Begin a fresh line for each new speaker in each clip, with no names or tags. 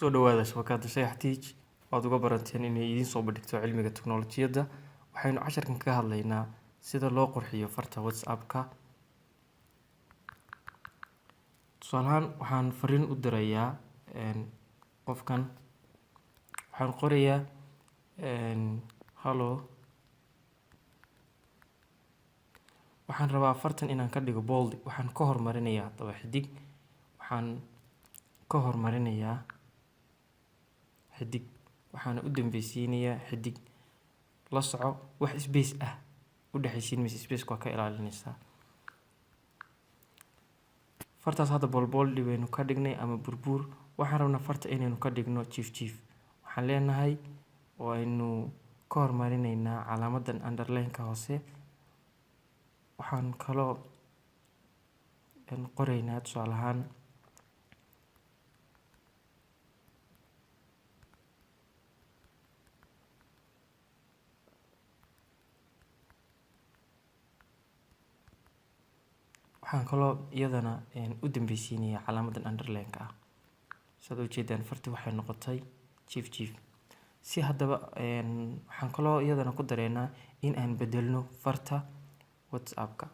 Kusoo dhawaada shabakada Shayax Tech oo aad uga barateen inay idiin soo bandhigto cilmiga tiknoolajiyadda. Waxaynu casharkan kaga hadlaynaa sida loo qurxiyo farta WhatsApp-ka. Tusaale ahaan, waxaan fariin u dirayaa qofkan. Waxaan qorayaa "Hello". Waxaan rabaa fartan inaan ka dhigo bold. Waxaan ka hormarinayaa haddaba xidig. Waxaan ka hormarinayaa xidig, waxaana u dambeysiinayaa xidig. La soco, wax space ah u dhexaysiin maysa, space waa ka ilaalinaysaa. Fartaas hadda bold baynu ka dhignay ama burbuur. Waxaan rabnaa farta inaynu ka dhigno jiif jiif. Waxaan leenahay oo aynu ka hormarinaynaa calaamadan underline-ka hoose. Waxaan kaloo qoraynaa, tusaale ahaan, waxaan kaloo iyadana u dambeysiinayaa calaamadan underline-ka ah. Saad ujeedaan, farti waxay noqotay jiif jiif. Si haddaba waxaan kaloo iyadana ku dareynaa in aan bedelno farta WhatsApp-ka.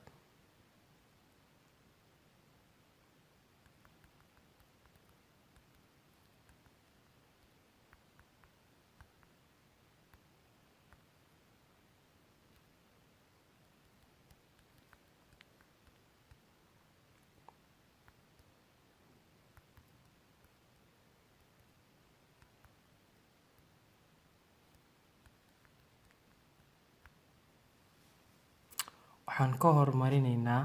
Waxaan ka hormarinaynaa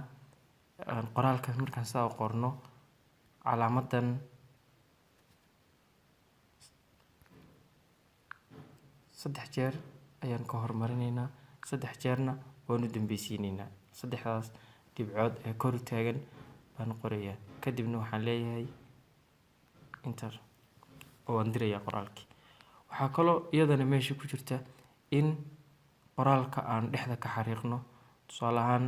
qoraalka markaan saa u qorno calaamadan saddex jeer ayaan ka hormarinaynaa, saddex jeerna waan u dambeysiinaynaa. Saddexdaas dhibcood ee kor u taagan baan qorayaa, kadibna waxaan leeyahay enter oo waan dirayaa qoraalkii. Waxaa kaloo iyadana meesha ku jirta in qoraalka aan dhexda ka xariiqno. Tusaale ahaan,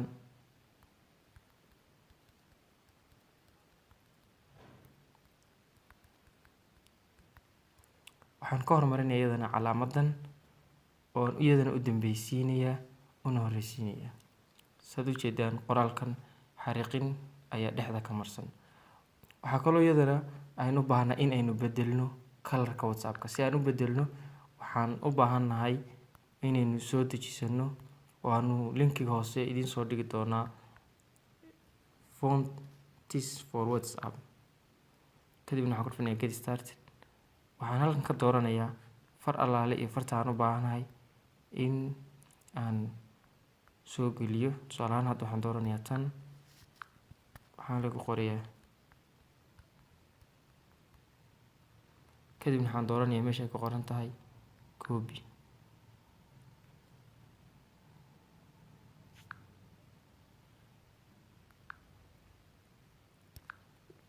waxaan ka hormarinaya iyadana calaamadan oon iyadana u dambeysiinayaa una horeysiinayaa. Saad ujeedaan, qoraalkan xariiqin ayaa dhexda ka marsan. Waxaa kaloo iyadana aynu u baahnaa in aynu bedelno colorka WhatsApp-ka. Si aan u bedelno, waxaan u baahannahay inaynu soo dejisano. Waanu linkiga hoose idiin soo dhigi doonaa fonts for WhatsApp. Kadibna waxaan ku dhufanayaa "Get started". Waxaan halkan ka dooranayaa far allaale iyo farta aan u baahanahay in aan soo geliyo. Tusaale ahaan, hadda waxaan dooranayaa tan. Waxaan lagu qorayaa, kadibna waxaan dooranayaa meesha ay ku qoran tahay "Copy".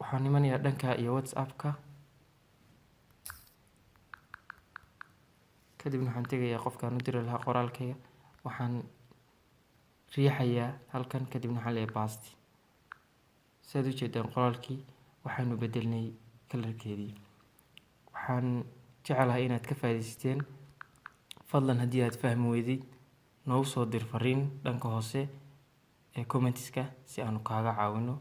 Waxaan imanayaa dhanka iyo WhatsApp-ka, kadibna waxaan tegayaa qofkaan u diri lahaa qoraalkayga. Waxaan riixayaa halkan, kadibna waxaan leeyahay "Paste". Sidaad ujeedaan, qoraalkii waxaanu bedelnay colorkeedii. Waxaan jeclahay inaad ka faa'iidaysteen. Fadlan, haddii aad fahmi weydid, noogu soo dir fariin dhanka hoose ee commentska si aanu kaaga caawino.